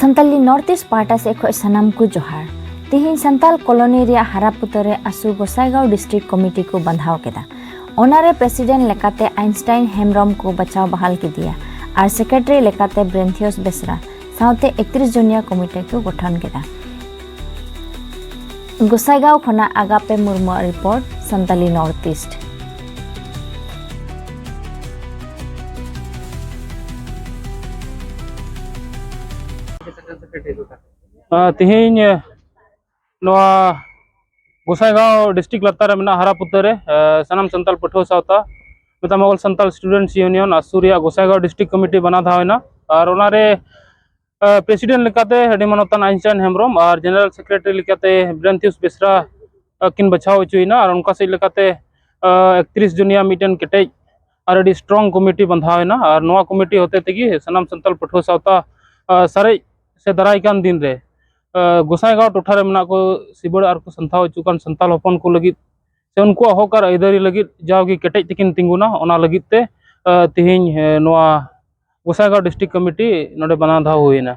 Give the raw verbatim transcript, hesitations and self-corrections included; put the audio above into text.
Santali north East ᱯᱟᱦᱴᱟ ᱥᱮᱫ ᱠᱷᱚᱱ ᱥᱟᱱᱟᱢ ᱠᱚ ᱡᱚᱦᱟᱨ᱾ ᱛᱤᱦᱤᱧ ᱥᱟᱱᱛᱟᱞ ᱠᱚᱞᱚᱱᱤ ᱨᱮᱭᱟᱜ ᱦᱟᱨᱟᱯᱩᱛᱟᱹ ᱨᱮ ᱟᱥᱩ ᱜᱚᱥᱟᱭᱜᱟᱸᱣ ᱰᱤᱥᱴᱨᱤᱠᱴ ᱠᱚᱢᱤᱴᱤ ᱠᱚ ᱵᱟᱸᱫᱷᱟᱣ ᱠᱮᱫᱟ᱾ ᱚᱱᱟᱨᱮ ᱯᱨᱮᱥᱤᱰᱮᱱᱴ ᱞᱮᱠᱟᱛᱮ ᱟᱭᱤᱱᱥᱴᱟᱭᱤᱱ ᱦᱮᱢᱵᱨᱚᱢ ᱠᱚ ᱵᱟᱪᱷᱟᱣ ᱵᱟᱦᱟᱞ ᱠᱮᱫᱮᱭᱟ ᱟᱨ ᱥᱮᱠᱨᱮᱴᱟᱨᱤ ᱞᱮᱠᱟᱛᱮ ᱵᱨᱮᱱᱛᱷᱤᱭᱚᱥ ᱵᱮᱥᱨᱟ ᱥᱟᱶᱛᱮ ᱮᱠᱛᱨᱤᱥ ᱡᱚᱱᱤᱭᱟ ᱠᱚᱢᱤᱴᱤ ᱠᱚ ᱜᱚᱴᱷᱚᱱ ᱠᱮᱫᱟ᱾ ᱜᱚᱥᱟᱭᱜᱟᱸᱣ ᱠᱷᱚᱱᱟᱜ ᱟᱜᱟᱯᱮ ᱢᱩᱨᱢᱩᱣᱟᱜ ᱨᱤᱯᱳᱨᱴ, ᱥᱟᱱᱛᱟᱞᱤ ᱱᱚᱨᱛᱷ ᱤᱥᱴ᱾ ᱛᱮᱦᱮᱧ ᱱᱚᱣᱟ ᱜᱚᱥᱟᱭᱜᱟᱸᱣ ᱰᱤᱥᱴᱨᱤᱠᱴ ᱞᱟᱛᱟᱨ ᱨᱮ ᱢᱮᱱᱟᱜ ᱦᱟᱨᱟᱯᱩᱛᱟᱹ ᱨᱮ ᱥᱟᱱᱟᱢ ᱥᱟᱱᱛᱟᱲ ᱯᱟᱹᱴᱷᱩᱣᱟᱹ ᱥᱟᱶᱛᱟ ᱢᱮᱛᱟᱢ ᱚᱞ ᱥᱟᱱᱛᱟᱲ ᱥᱴᱩᱰᱮᱱᱴᱥ ᱤᱭᱩᱱᱤᱭᱚᱱ ᱟᱥᱩ ᱨᱮᱭᱟᱜ ᱜᱚᱥᱟᱭᱜᱟᱸᱣ ᱰᱤᱥᱴᱨᱤᱠᱴ ᱠᱚᱢᱤᱴᱤ ᱵᱟᱱᱟ ᱫᱷᱟᱣ ᱮᱱᱟ᱾ ᱟᱨ ᱚᱱᱟᱨᱮ ᱯᱨᱮᱥᱤᱰᱮᱱᱴ ᱞᱮᱠᱟᱛᱮ ᱟᱹᱰᱤ ᱢᱟᱱᱚᱛᱟᱱ ᱟᱭᱤᱱᱥᱴᱟᱭᱤᱱ ᱦᱮᱢᱵᱨᱚᱢ ᱟᱨ ᱡᱮᱱᱟᱨᱮᱞ ᱥᱮᱠᱨᱮᱴᱟᱨᱤ ᱞᱮᱠᱟᱛᱮ ᱵᱨᱮᱱᱛᱷᱤᱭᱩᱥ ᱵᱮᱥᱨᱟ ᱠᱤᱱ ᱵᱟᱪᱷᱟᱣ ᱦᱚᱪᱚᱭᱮᱱᱟ᱾ ᱟᱨ ᱚᱱᱠᱟ ᱥᱮᱫ ᱞᱮᱠᱟᱛᱮ ᱮᱠᱛᱨᱤᱥ ᱡᱚᱱᱤᱭᱟ ᱢᱤᱫᱴᱮᱱ ᱠᱮᱴᱮᱡ ᱟᱨ ᱟᱹᱰᱤ ᱥᱴᱨᱚᱝ ᱠᱚᱢᱤᱴᱤ ᱵᱟᱸᱫᱷᱟᱣ ᱮᱱᱟ᱾ ᱟᱨ ᱱᱚᱣᱟ ᱠᱚᱢᱤᱴᱤ ᱦᱚᱛᱮ ᱛᱮᱜᱮ ᱥᱟᱱᱟᱢ ᱥᱟᱱᱛᱟᱲ ᱯᱟᱹᱴᱷᱩᱣᱟᱹ ᱥᱟᱶᱛᱟ ᱥᱟᱨᱮᱡ ᱥᱮ ᱫᱟᱨᱟᱭ ᱠᱟᱱ ᱫᱤᱱ ᱨᱮ ᱜᱚᱥᱟᱭᱜᱟᱸᱣ ᱴᱚᱴᱷᱟ ᱨᱮ ᱢᱮᱱᱟᱜ ᱠᱚ ᱥᱤᱵᱟᱹᱲ ᱟᱨ ᱠᱚ ᱥᱟᱱᱛᱷᱟᱣ ᱦᱚᱪᱚ ᱠᱟᱱ ᱥᱟᱱᱛᱟᱲ ᱦᱚᱯᱚᱱ ᱠᱚ ᱞᱟᱹᱜᱤᱫ ᱥᱮ ᱩᱱᱠᱩᱣᱟᱜ ᱦᱚᱠ ᱟᱨ ᱟᱹᱭᱫᱟᱹᱨᱤ ᱞᱟᱹᱜᱤᱫ ᱡᱟᱣᱜᱮ ᱠᱮᱴᱮᱡ ᱛᱮᱠᱤᱱ ᱛᱤᱸᱜᱩᱱᱟ, ᱚᱱᱟ ᱞᱟᱹᱜᱤᱫ ᱛᱮ ᱛᱮᱦᱮᱧ ᱱᱚᱣᱟ ᱜᱚᱥᱟᱭᱜᱟᱸᱣ ᱰᱤᱥᱴᱨᱤᱠᱴ ᱠᱚᱢᱤᱴᱤ ᱱᱚᱰᱮ ᱵᱟᱱᱟ ᱫᱷᱟᱣ ᱦᱩᱭᱮᱱᱟ᱾